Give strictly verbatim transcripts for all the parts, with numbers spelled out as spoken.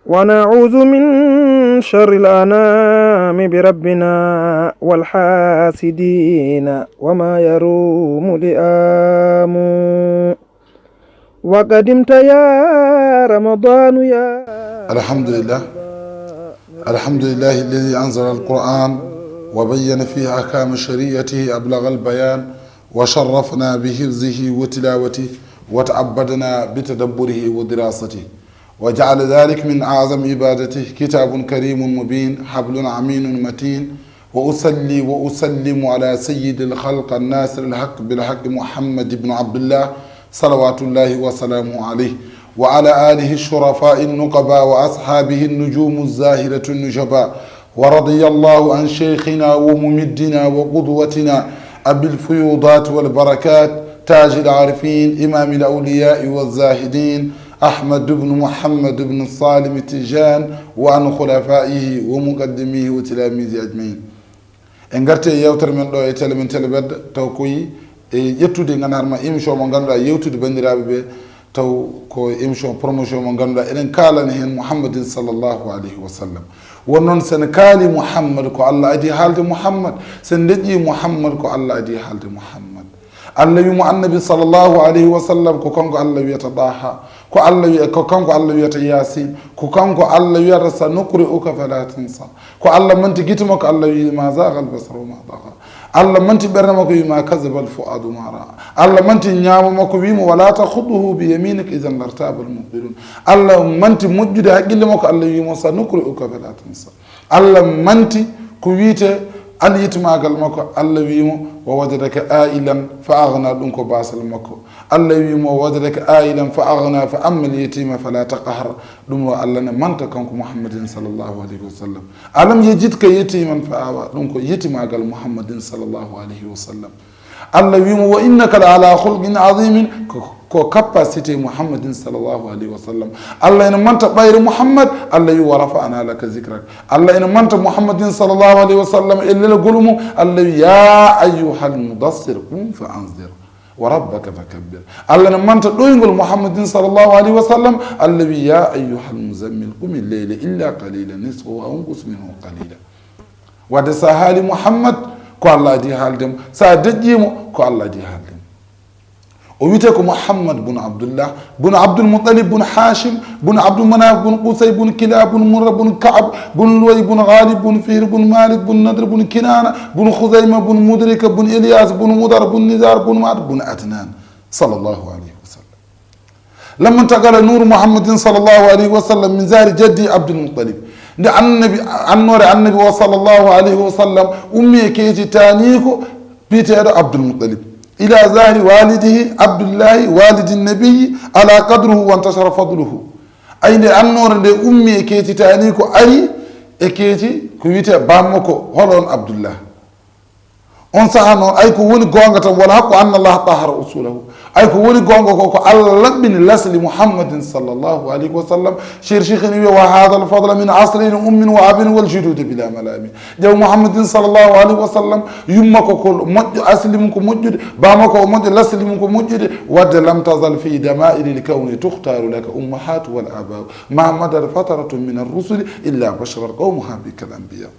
ونعوذ من شر الأنام بربنا والحاسدين وما يروم لئام. وقدمت يا رمضان يا الحمد لله. الحمد لله الذي أنزل القرآن وبين فيه أحكام شريعته أبلغ البيان، وشرفنا بحفظه وتلاوته، وتعبدنا بتدبره ودراسته، وجعل ذلك من أعظم عبادته. كتاب كريم مبين، حبل أمين متين، وأصلي وأسلم على سيد الخلق الناصر الحق بالحق محمد بن عبد الله، صلوات الله وسلامه عليه، وعلى آله الشرفاء النقباء وأصحابه النجوم الزاهرة النجباء، ورضي الله عن شيخنا وممدنا وقدوتنا أبي الفيوضات والبركات، تاج العارفين، إمام الأولياء والزاهدين، أحمد بن محمد بن سالم التجان، وعن خلفائه ومقدميه وتلاميذه أجمعين. En ngarti e yewtere men ɗo e tele men Tele Bed, taw koyi e ƴettude ngannduɗaa ma émission mo ngannduɗaa yewtude banndiraaɓe ɓe, taw ko émission promotion mo ngannduɗaa eɗen kaalana heen Muhammadin sallallahu alayhi wa sallam. Won noon, sen kaali Muhammad, ko Allah adii haalde Muhammad. Sen deƴƴii Muhammad, ko Allah adii haalde Muhammad. Allah wi mo Annabi sallallahu alayhi wa sallam, ko kanko Allah wiyata Daha, ko Allah wiya, ko kanko Allah wiyata Yasin, ko kanko Allah wiyata سنقرئك فلا تنسى. Ko Allah manti gite makko, Allah wi ما زاغ البصر وما طغى. Allah manti ɓernde makko, wi ما كذب الفؤاد ما رأى. Allah manti ñaamo makko, wi mo ولا تخطه بيمينك إذا لارتاب المبطلون. Allah manti moƴƴude haqqille makko, Allah wi mo سنقرئك فلا تنسى. Allah manti ko wiyte alyitmaagal makko, Allah wi mo ووجدك عائلا فأغنى, ɗum ko baasal makko. Allah wi mo ووجدك عائلا فأغنى فأما اليتيم فلا تقهر. Ɗum o Allah ne manta kanko Muhammadin sallallahu alayhi wa sallam. ألم يجدك يتيما فآوى, ɗum ko yetimaagal Muhammadin sallallahu alayhi wa sallam. Allah wi mo وإنك لعلى خلق عظيم, ko, ko capacité Muhammadin sallallahu alayhi wa sallam. Allah ene manta ɓayre Muhammad, Allah wi ورفعنا لك ذكرك. Allah ene manta Muhammadin sallallahu alayhi wa sallam e lelagol mum, Allah wi يا أيها المدثر قم فأنذر وربك فكبر. Allah ene manta ɗoyngol Muhammadin sallallahu alayhi wa sallam, Allah wi يا أيها المزمل قم الليل إلا قليلا نصفه أو انقص منه قليلا. Wadde so a haali Muhammad, ko Allah adii haalde mo. So a deƴƴii mo, ko Allah adii haalde mo. O wiyetee ko Muhammad bun Abdullah, bun Abdul Muttalib, bun Hashim, bun Abdul Manaf, bun Qusay, bun Kilab, bun Murra, bun Ka'b, bun Luway, bun Ghalib, bun Fihr, bun Malik, bun Nadr, bun Kinana, bun Khuzayma, bun Mudrika, bun Ilyas, bun Mudar, bun Nizar, bun Ma'ad, bun Adnan. Sallallahu alayhi wa sallam. لما انتقل نور محمد صلى الله عليه وسلم من ظهر جده عبد المطلب. Nde Annabi, annoore Annabi o sallallahu alayhi wa sallam ummi e keeci taaniiko biyeteeɗo Abdul Muttalib. إلى ظهر والده عبد الله والد النبي على قدره وانتشر فضله. Ay, nde annoore nde ummi e keeci taaniiko ari e keeci ko wiyetee bammakko, hol on Abdullah. On saha noon, ay ko woni goonga tan, والحق أن الله طهر أصوله. Ay ko woni goonga ko, ko Allah laɓɓini lasli Muhammadin sallallahu alayhi wa sallam. Cheikh Cheikh ene wiya: وهذا الفضل من أصل أم وأب والجدود بلا ملام. Ƴeew Muhammadin sallallahu alayhi wa sallam, yumma ko, ko moƴƴo, asli mum ko moƴƴude, bammakko o moƴƴo, lasli mum ko moƴƴude, wadde لم تزل في دمائر الكون تختار لك أمهات والآباء ما مضت فترة من الرسل إلا بشرت قومها بك الأنبياء.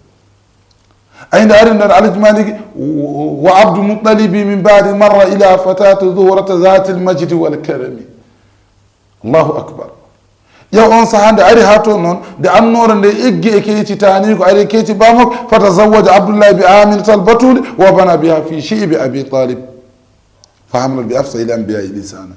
Ay, nde ari nden Alhaji Maliki, وعبد المطلب من بعد مر إلى فتاة زهرة ذات المجد والكرم. Allahu akbar. Ƴeew on saha nde ari haa toon noon, nde annoore nde eggi e keeci taaniiko, ari e keeci bammakko, فتزوج عبد الله بآمنة البتول وبنى بها في شعب أبي طالب. فحملت بأفصح الأنبياء لسانا.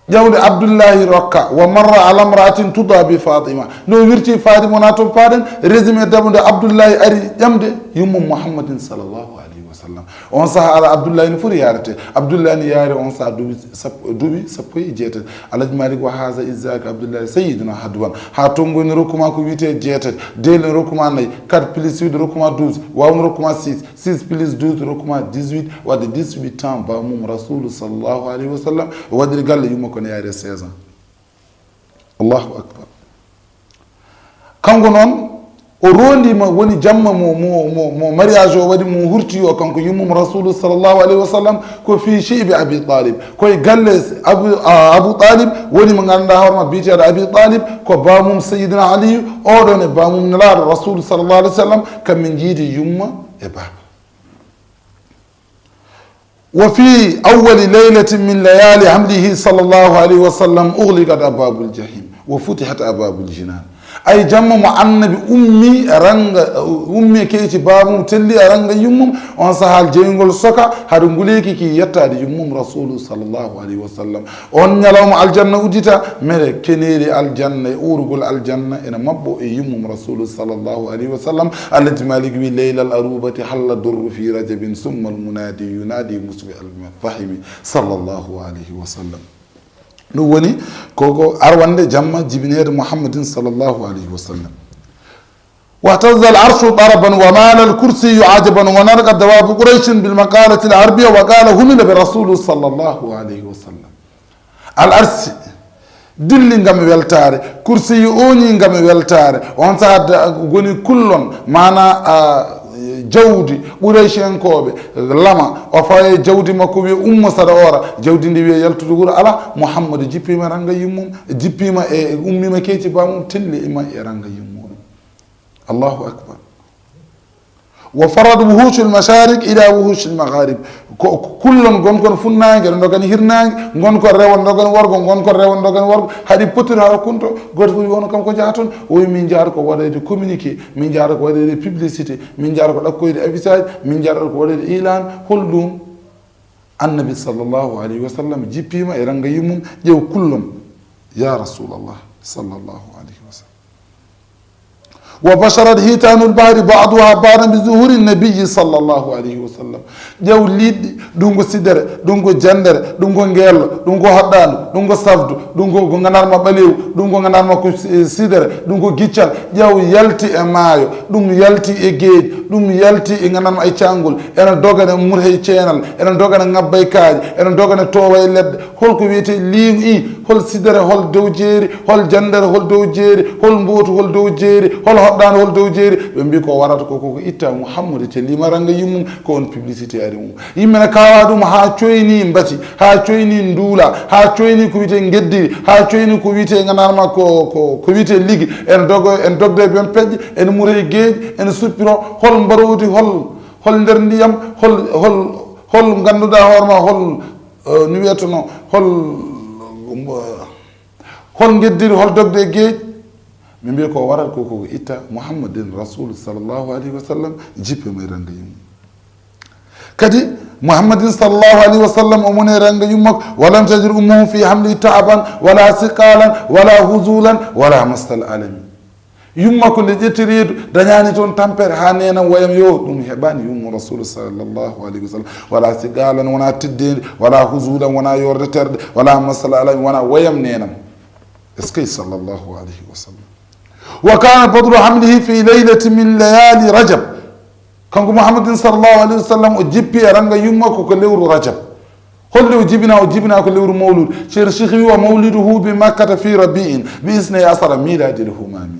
Ƴeewde Abdullahi rokka, ومر على امرأة تدعى بفاطمة. No wirti Fatima, wona toon paaɗen, résumé dabo nde Abdullahi ari ƴamde yummum Muhammadin sallallahu alayhi wa sallam. On saha ala Abdullahi no foti yaarete. Abdullahi no yaari on saha duuɓi sappo, duuɓi sappo e jeetati. Alhaji Malik: وهذا إذ ذاك عبد الله سيدنا حدوا. Haa tonngol no rokku ma ko wiyetee jeetati, deel no rokku ma nayi, quatre plus huit rokku ma douze, waaw no rokku ma six, six plus douze rokku ma dix-huit, wadde dix-huit ans bamum Rasulu sallallahu alayhi wa sallam, o waɗiri galle yumma ko ne yaari seize ans. Allahu akbar. Kanko noon, O roondima woni jamma mo, mo, mo, mo mariage o waɗi, mo hurti o kanko yummum Rasulu sallallahu alayhi wa sallam, ko fi shi'bi Abi Talib. Koye galle Abu, a, Abu Talib woni mo ganduɗa hoorema biyeteeɗo Abi Talib, ko bamum Sayyidina Aliyu, oɗon e bamum Nelaɗo Rasulu sallallahu alayhi wa sallam, kamɓe jiidi yumma e baba. وفي أول ليلة من ليالي حمله صلى الله عليه وسلم أغلقت أبواب الجحيم وفتحت أبواب الجنان. Ay jamma mo annabi ummi e ranga, ummi e keeci bamum telli e ranga yummum, on saaha jeyngol soka, haɗa nguleyki ki yettaade yummum Rasulu sallallahu alayhi wa sallam. On ñalawma aljanna uddita, mere keneeli aljanna e uurugol aljanna ena maɓɓo e yummum Rasulu sallallahu alayhi wa sallam. Alhaji Malik wi: ليلة العروبة حل الدر في رجب ثم المنادي ينادي مسمع المفاهيم صلى الله عليه وسلم. Ɗum woni koko arwande jamma jibineede Muhammadin sallallahu alayhi wa sallam. واهتز العرش طربا ومال الكرسي عجبا ونطقت دواب قريش بالمقالة العربية وقال: حمل برسول صلى الله عليه وسلم. Al arsi dilli ngam weltaare, kursiyu ooñi ngam weltaare. On saha da-, goni kullon, maana, a, jawdi Quraysh en kooɓe, lama, o fawa e jawdi makko, wiya: "Ummo, saɗa oora." Jawdi ndi wiya: "Yaltude wuro alaa." Muhammadu jippiima ranga yummum, jippiima e, ummiima keeci bamum, telli ima e ranga yummum. Allahu akbar. وفرت وحوش المشارق إلى وحوش المغارب. Ko, ko kullon gonkon funnaange, no dogani hirnaange, gonkon rewo, no dogani worgo, gonkon rewo, no dogani worgo. Haɗi potiri haa kunto, gooto fof wi: "Ono kam ko njahaton?" O wi: "Min njahata ko waɗayde communiqué, min njahata ko waɗayde publicité, min njahata ko ɗakkoyde affichage, min njahata ko waɗayde ilan." Hol ɗum? Annabi sallallahu alayhi wa sallam jippiima e ranga yummum, ƴeew kullon. Ya Rasulallah sallallahu alayhi wa sallam. وبشرت حيتان البحر بعضها بعضا بظهور النبي صلى الله عليه وسلم. Ƴeew liɗɗi, ɗum ko sidere, ɗum ko jandere, ɗum ko ngeello, ɗum ko hoɗɗaandu, ɗum ko safdu, ɗum ko, ko gandarma ɓaleewu, ɗum ko gandarma ko si-, sidere, ɗum ko giccal. Ƴeew yalti e maayo, ɗum yalti e geej, ɗum yalti e gandarma e caangol, ena dogana murhay ceenal, ena dogana ŋabbay kaaƴe, ena dogana tooway ledde. Hol ko wiyetee liiŋ i? Hol sidere, hol dow jeeri, hol jandere, hol dow jeeri, hol mbootu, hol dow jeeri, hol hoɗɗaandu, hol dow jeeri? Ɓe mbi ko warata ko, ko, ko itta Muhammadu te liima ranga yummum, ko on publicité ari mum. Yimɓe ne kawa ɗum haa coyni mbati, haa coyni nduula, haa coyni ko wiyetee ngeddiri, haa coyni ko wiyetee gandarma ko, ko, ko wiyetee ligi. En dogo, en dogde e ben peƴƴe, en mure e geej, en suppiro hol mbarowdi, hol, hol nder ndiyam, hol, hol, hol ngannduɗaa hoore ma, hol, eh, no wiyeteno, hol, eh, hol ngeddiri, hol dogde e geej? Min mbiya ko waral ko, ko itta Muhammadin Rasul sallallahu alayhi wa sallam, jippe mo e ranga yumma. Kadi Muhammadin sallallahu alayhi wa sallam, o mone ranga yumma ko, ولم تجد أمه في حمله تعبا ولا ثقالا ولا هزولا ولا مس الألم. Yumma ko nde ƴetti reedu, dañaani toon tampere haa neenam wayam yo, ɗum heɓaani yumma Rasul sallallahu alayhi wa sallam. Wala siqalan, wona teddeendi, wala huzulan, wona yorde terɗe, wala masal alam, wona wayam neenam. Est-ce que sallallahu alayhi wa sallam. وكان فضل حمله في ليلة من ليالي رجب. Kanko Muhammadin sallallahu alayhi wa sallam, o jippi e ranga yumma ko, ko lewru Rajab. Holli o jibina? O jibina ko lewru mawlud. Ceerno Cheikh wi: "ومولده بمكة في ربيع باثني عشر ميلاد الهمام."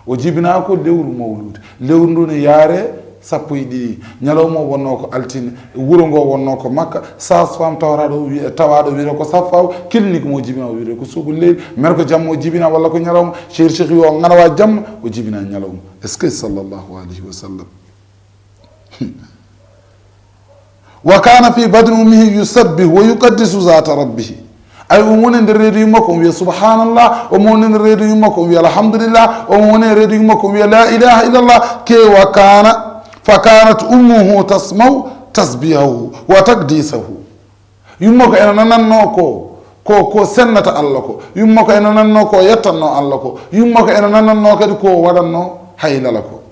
O jibina ko lewru mawlud. Lewru ndu ne yaare sappo e ɗiɗi. Ñalawma o wonno ko altine. Wuro ngo wonno ko Makka. Sage-femme tawraɗo wi-, tawaɗo wiyete ko Safaw. Clinique mo jibina o wiyete ko Suugu Leydi. Mer ko jamma o jibina walla ko ñalawma. Ceerno Cheikh wi o nganawa jamma, o jibina ñalawma. Est-ce que sallallahu alayhi wa sallam. وكان في بطن أمه يسبح ويقدس ذات ربه. Ay, omo woni e nder reedu yumma ko omo wiya subhanallah, omo woni e nder reedu yumma ko omo wiya alhamdulillah, omo woni e reedu yumma ko omo wiya la ilaha illallah. Ke وكان، فكانت أمه تسمع تسبيحه وتقديسه. Yumma ko ena nananno ko, ko, ko sennata Allah ko. Yumma ko ena nananno ko yettanno Allah ko. Yumma ko ena nananno kadi ko waɗanno haylala ko.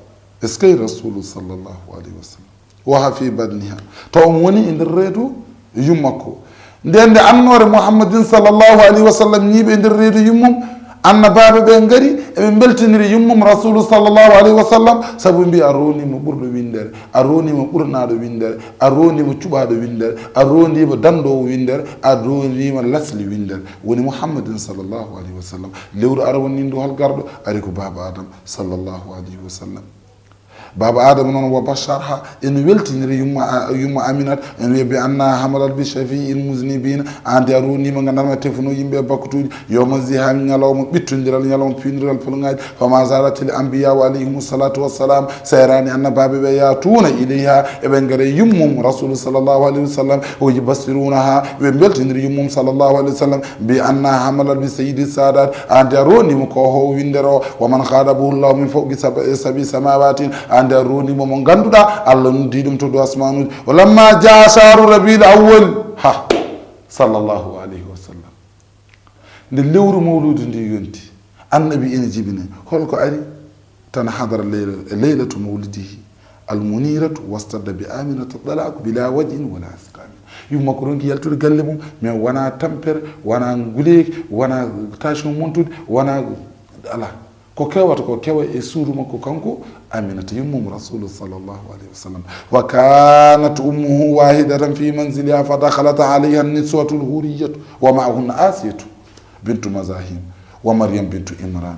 Est-ce que Rasulu sallallahu alayhi wa sallam. وهو في بطنها. Taw omo woni e nder reedu yumma ko. Nden nde annoore Muhammadin sallallahu alayhi wa sallam ñiiɓe e nder reedu yummum, Annabaaɓe ɓe ngari, eɓe mbeltiniri yummum Rasulu sallallahu alayhi wa sallam, sabu mbi a ronima ɓurɗo windere, a ronima ɓurnaɗo windere, a ronima cuɓaɗo windere, a ronima dandowo windere, a ronima lasli windere. Woni Muhammadin sallallahu alayhi wa sallam. Lewru ara woni ndu hol garɗo? Ari ko Baba Adam sallallahu alayhi wa sallam. Baba Adama noon, wa basharha, ene weltiniri yumma, yumma Aminata, ene wiya bi anna hamalat bi shafi'il muznibina, an de a ronima gandarma tefuno yimɓe e bakkutuji, yawma ziham, ñalawma ɓittondiral, ñalawma piwndiral polgaji, fama zalatil anbiya wa alayhim salatu wassalam, seerani annabaɓe ɓe yatuna ilayha, eɓe ngare yummum Rasul sallallahu alayhi wa sallam, o yubassirunaha, ɓe beltiniri yummum sallallahu alayhi wa sallam, bi anna hamalat bi sayyidi sadat, an de a ronima ko ho windere o, wa man khadabahu llahu min fawqi sab-, sabi samawatin, an de a ronima mo ganduɗa Allah noddi ɗum to dow asmanuji. Wa lamma jaa shahru rabiul awwal, ha, sallallahu alayhi wa sallam. Nde lewru mawludu ndi yonti, annabi ina jibine, holko ari? Tan hadara leyla-, leylatu mawlidihi almuniratu wastadda bi Aminata talaqu bila waj'in wala siqami. Yumma ko ronki yaltude galle mum, mais wona tampere, wona nguleyki, wona tension montude, wona ala. Ko kewata ko kewa e suudu makko kanko Aminata yummum Rasulu sallallahu alayhi wa sallam. Wa kanat ummuhu wahidatan fi manziliha fa dakhalat alayha niswatu lhuriyatu wa ma'ahunna Asiyatu bintu Mazahim wa Maryam bintu Imran.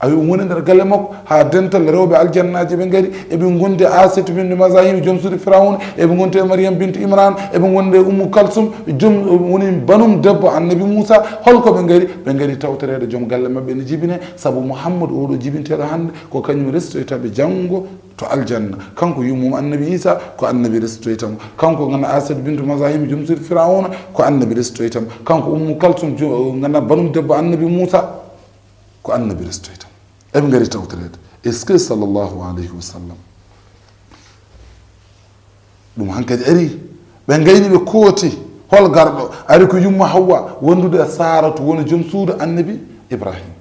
Awi, o woni nder galle makko, ha dental rewɓe aljannaji ɓe ngari, eɓe gondi Asiyatu bintu Mazahim, joom suudu Firawuna, eɓe gondi e Maryam bintu Imran, eɓe gondi e Ummu Kalsum, joom, woni banum debbo annabi Musa. Holko ɓe ngari? Ɓe ngari tawtoreede joom galle maɓɓe ene jibine, sabu Muhammadu oɗo jibinteeɗo hannde, ko kañum restoyta ɓe janngo to aljanna. Kanko yummum annabi Isa, ko annabi restoyta mo. Kanko ganda Asiyatu bintu Mazahim, joom suudu Firawuna, ko annabi restoyta mo. Kanko Ummu Kalsum, jo-, ganda banum debbo annabi Musa, ko annabi restoyta mo. Eɓe ngari tawtoreede. Est-ce que sallallahu alayhi wa sallam? Ɗum hankadi ari. Ɓe ngayni ɓe kooti. Hol garɗo? Ari ko yumma Hawwa wondude e Saratu, woni joom suudu annabi Ibrahim.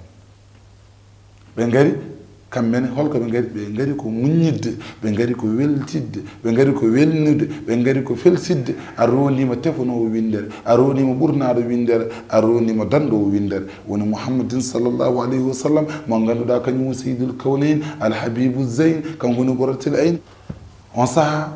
Ɓe ngari, kamɓe ne, holko ɓe ngari? Ɓe ngari ko muññidde, ɓe ngari ko weltidde, ɓe ngari ko welnude, ɓe ngari ko felsidde. A ronima tefanowo windere, a ronima ɓurnaɗo windere, a ronima danɗowo windere. Woni Muhammadin sallallahu alayhi wa sallam, mo ganduɗa kañum woni Sayyidul Kawnayn, Al Habibu Zayn, kanko woni Qurratul Ayn. On saha,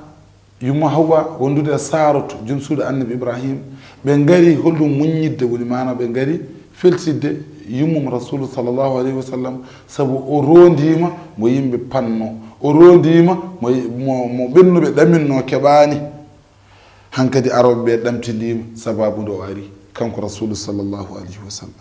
yumma Hawwa wondude e Saratu, joom suudu annabi Ibrahim, ɓe ngari holɗum muññidde, woni mana ɓe ngari felsidde yummum Rasulu sallallahu alayhi wa sallam, sabu o rondima mo yimɓe panno, o rondima mo, mo, mo ɓennuɓe ɗaminno keɓani. Hankadi arooɓe ɓe ɗamtindima sababu nde o ari, kanko Rasulu sallallahu alayhi wa sallam.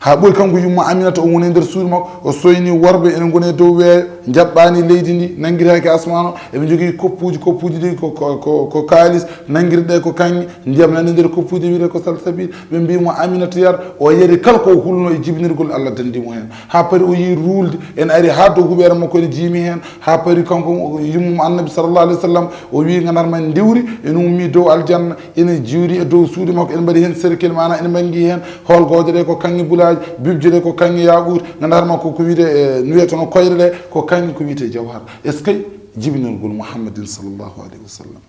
Ha ɓooyi kanko yumma Aminata, o woni e nder suudu makko, o soyni worɓe ene ngoni e dow weeyo, jaɓɓani leydi ndi, nangiraki asmano, eɓe jogii koppuji, koppuji ɗi ko, ko, ko, ko kaalis, nangirɗe ko kaŋŋe, ndiyam nani nder koppuji wiyete ko salsabil. Ɓe mbi mo Aminata yar, o yari kala ko o hulno e jibinirgol Allah dandi mo hen. Ha paari o yi ruulde, ene ari ha dow huɓeere makko ene jiimi hen, ha paari kanko yummum annabi sallallahu alayhi wa sallam, o wi gandarma ndiwri, ene ummi dow aljanna, ene jiwri e dow suudu makko, ene mbaɗi hen cercle, mana ene mbangi hen holgooje ɗe ko kaŋŋe bulaji, bibje ɗe ko kaŋŋe yaquut, gandarma ko, ko wiyete, e, no wiyeteno koyɗe ɗe, ko kaŋŋe ko wiyete jawhar. Est-ce que jibinirgol Muhammadin sallallahu alayhi wa sallam?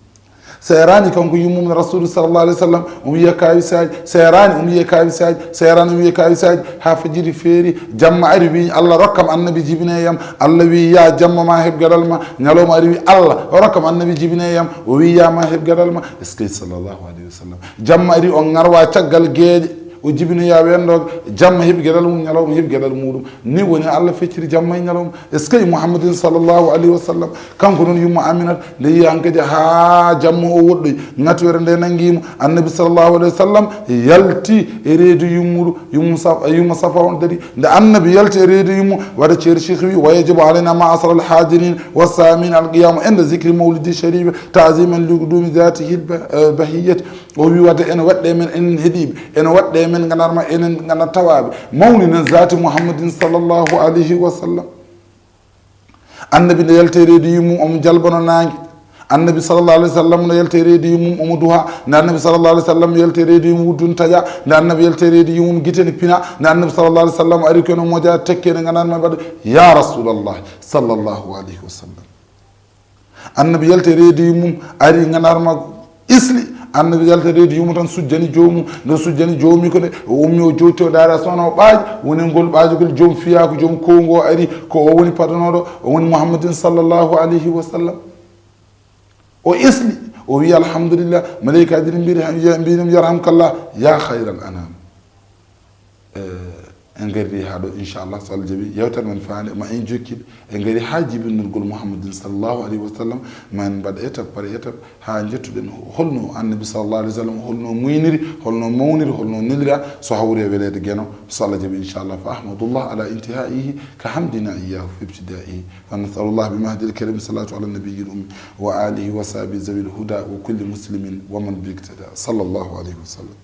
Seerani kanko yummum Rasulu sallallahu alayhi wa sallam, omo yiya kawisaji, seerani omo yiya kawisaji, seerani omo yiya kawisaji, ha fajiri feeri, jamma ari wi Allah rokkam annabi jibineyam, Allah wi ya jamma ma heɓ geɗal ma, ñalawma ari wi Allah rokkam annabi jibineyam, o wi ya ma heɓ geɗal ma. Est-ce que sallallahu alayhi wa sallam? Jamma ari o ngarwa caggal geeƴe, o jibinoya wendoga, jamma heɓi geɗal mum, ñalawma heɓi geɗal muɗum. Ni woni Allah fecciri jamma e ñalawma. Est-ce que Muhammadin sallallahu alayhi wa sallam? Kanko noon yumma Aminata, nde yi hankadi ha jamma o woɗɗoyi, ŋatoore nde nangimo, annabi sallallahu alayhi wa sallam yalti e reedu yummuɗo, yumma Saf-, yumma Safa on dari. Nde annabi yalti e reedu yummu, waɗa ceeri Cheikh wi, wa yajibu alayna ma'ashara al-hadirin wa samin al-qiyamu inda zikri mawlidi sharif ta'ziman li qudumi zatihi al-ba-, eh, bahiyati. O wi wadde ene waɗɗe men enen heɗiɓe, ene waɗɗe men gandarma enen ganda tawaɓe, mawninen zati Muhammadin sallallahu alayhi wa sallam. Annabi no yalta e reedu yummum, omo jalbano naange. Annabi sallallahu alayhi wa sallam no yalta e reedu yummum, omo duha. Nde annabi sallallahu alayhi wa sallam yalta e reedu yummum, wuddu ne taƴa. Nde annabi yalta e reedu yummum, gite ne pina. Nde annabi sallallahu alayhi wa sallam ari ko ene moja tekke, ene gandarma mbaɗa, ya Rasulallah sallallahu alayhi wa sallam. Annabi yalti e reedu yummum, ari gandarma isli, Annabi yalta reedu yumma tan sujjani joomum, nde sujjani joomum ko nde o ummi o jowti o daara sona o ɓaaji, woni ngol ɓaajugol joom fiyaaku, joom kowngu o ari, ko o woni padanooɗo, o woni Muhammadin sallallahu alayhi wa sallam. O isli, o wi alhamdulillah, malaykaaji ɗi mbiɗi mbinum yarhamkallah, ya khayral anam. Eh, en gardi haa ɗo, inchallah, so Allah jaɓi, yewtere men faande ma en jokkiɗ, en gari haa jibinirgol Muhammadin sallallahu alayhi wa sallam, ma en mbaɗ étape par étape, haa njettuɗen holno annabi sallallahu alayhi wa sallam, holno muyniri, holno mawniri, holno nelira, so hawri e weleede geno, so Allah jaɓi, inchallah, fa ahmadullah ala intihaihi, ka hamdina iyahu fi ibtidaihi, fa nasalullah bi mahdil karim salatu ala nabiyil ummi, wa alihi wa sahbihi zawil huda, wa kulli muslimin, wa man biktada, sallallahu alayhi wa sallam.